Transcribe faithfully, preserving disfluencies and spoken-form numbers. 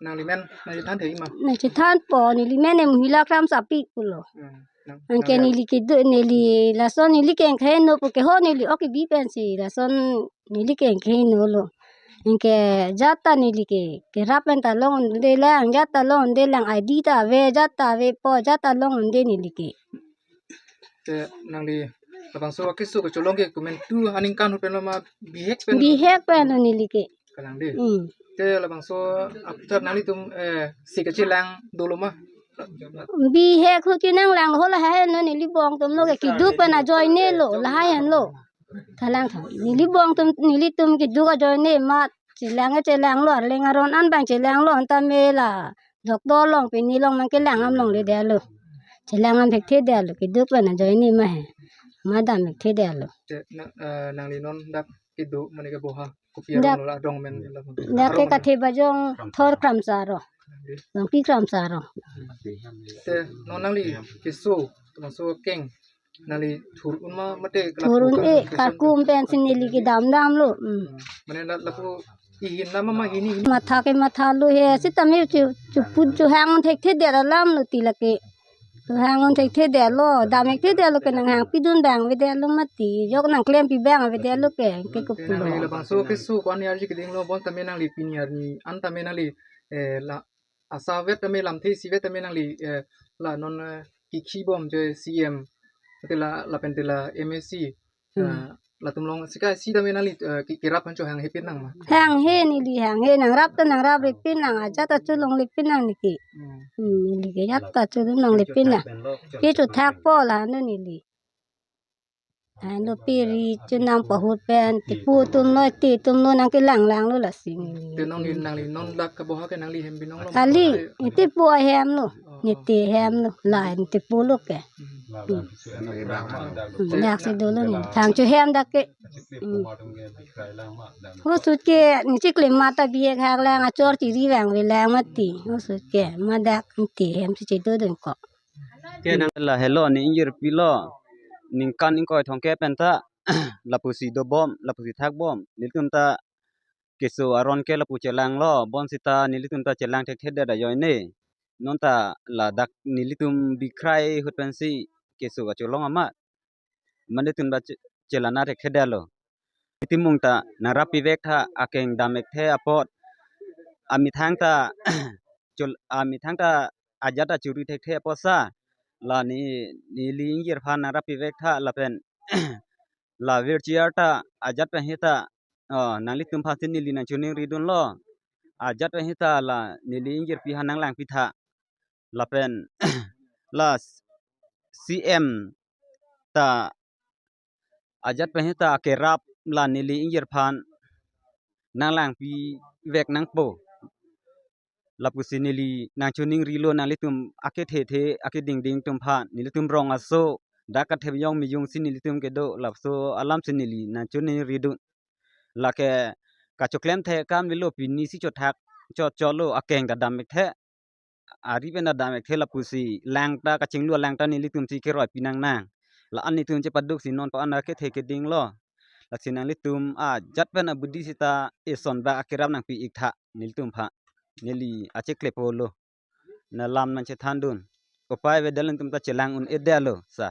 Nangli men, nangli than thek ma? Nangchethanpo, neli men em Hila Kramsapi pulo. Hmm, nang, anke nang neli kedo, neli lason neli keng khe no pu ke ho neli ok kebi pensi lason neli keng khe no lo. Anke jat ta neli ke, kerap pen ta longde lang, jat ta longde lang, I D ta ave, jat ta avepo, jat ta longde neli ke. Te nangli labangso akeso kacholong ke komantu aningkan ahut pen lo ma bihek pen? Bihek pen lo neli ke. Kalang de. Hmm. Te labangso aputhak nanglitum, eh, si kachelang dolo ma? Bihek ahut chenanglang ho lahai henlo, neli bong atum lo ke keduk pen ajoine lo, lahai henlo. Kalang tha. Neli bong atum, nelitum keduk ajoine amat chelang chelang lo, arleng aron an abang chelang lo, anta me la doktor along pini along nangkelang am longledetlo. Chelang am thekthedetlo, keduk pen ajoine ma he. Ma dam thekthedetlo. Te na, eh, nangli non dak kedo mane ke boha kopi, dak arong lo, arong men la. Dak ke arong men. Kathe Bajong thor Kramsa arong. Longpi Kramsa arong. Te non nangli keso, labangso keng nangli thur un ma mate thur un, eh, karkum pensi neli kedam damlo. Hmm. Hmm. Mane la, lapu ihin la ma, ma hini, hini. Matha ke matha lo he, sitame chu, chuput chuhang thekthedet alam lo ti lake. Chuhang thekthedetlo, dam thekthedetlo ke nanghangpidun abang avedetlo mati. Jok nangklempi abang avedetlo ke, ke kopulo. Nangli labangso keso ko-an arni arje keding lo, bon tame nangli pini arni an tame nangli, eh, la asa vet tame, lamthe isi vet tame nangli, eh, la non, eh, kikhi bom je C M, te la, lapen te la M A C, hmm, eh, latum along sika isi tame nangli, eh, ke, kerap an cho hanghe pin nang ma? Hanghe neli hanghe, nangrap ta nangrapre pin nang, ajat ta cholongle pin nang neli ke. Hmm. Hmm, neli ke ajat ta cholongle pin nang. Kechothakpo la no neli. Ano piri chunam pahut pen, tepu atum lo, te atum lo nangkelanglang lo lasi. Te nangli, nangli non dak kaboha ke nangli hem binong lo? Kali, tepu ahem lo, oh, ne te hem lo, la ne tepu lo ke. Hmm. Hmm. Hmm, dak si dolo ne. Thang chu hem dak ke. Hmm. Hosut ke, ne chikle mata bihek hak lang, achor chiri vangve lang mati. Hosut ke, ma dak ne te hem si chedodun ko. Ke nang la helo ne ingjirpi lo. Ningkan ingkoi thomkep pen ta lapusi dobom, lapusi thakbom. Nelitum ta keso aron ke lapu chelang lo. Bonsita nelitum ta chelang thekthedet ajoine. Non ta ladak nelitum bikhrai ahut pensi keso kacholong amat. Mane tun ba che-, chelana thekthedetlo. Itimung ta nangrappi vek tha, akeng dam thekthe apot. Amethang ta chol-, amethang ta ajat ta churi thekthe apotsi. La ne, neli ingjirphan nangrappi vek tha lapen la wheelchair ta ajat pen hita, oh, nanglitum aphansi neli nangchoningridunlo. Ajat pen hita la neli ingjirpi aphan nanglangpi tha. Lapen la C M ta ajat pen hita akerap la neli ingjirphan nanglangpi vek nangpo. Lapusi neli nangchoningrilo nanglitum akethethe akedingding atum aphan, nelitum rong aso dak kathep jong mijung si nelitum kedo, laso alamsi neli nangchoningridun. Lake kachoklem thek akam avelo, pinisi chothak chot chot lo, akeng ta dam thekthe. Ari pen ta dam thekthe lapusi lang ta kachinglu alang ta nelitumsi keroipi nangnang. La-an netum chepaduksi non pa-an akethe keding lo. Lasi nanglitum ajat pen abudi sita eson bak akerap nangpi-ik tha nelitum aphan. Neli acheklepo lo. Na lam nangchethandun. Upai avedet lo, netum ta chelang un-edetlo, sir.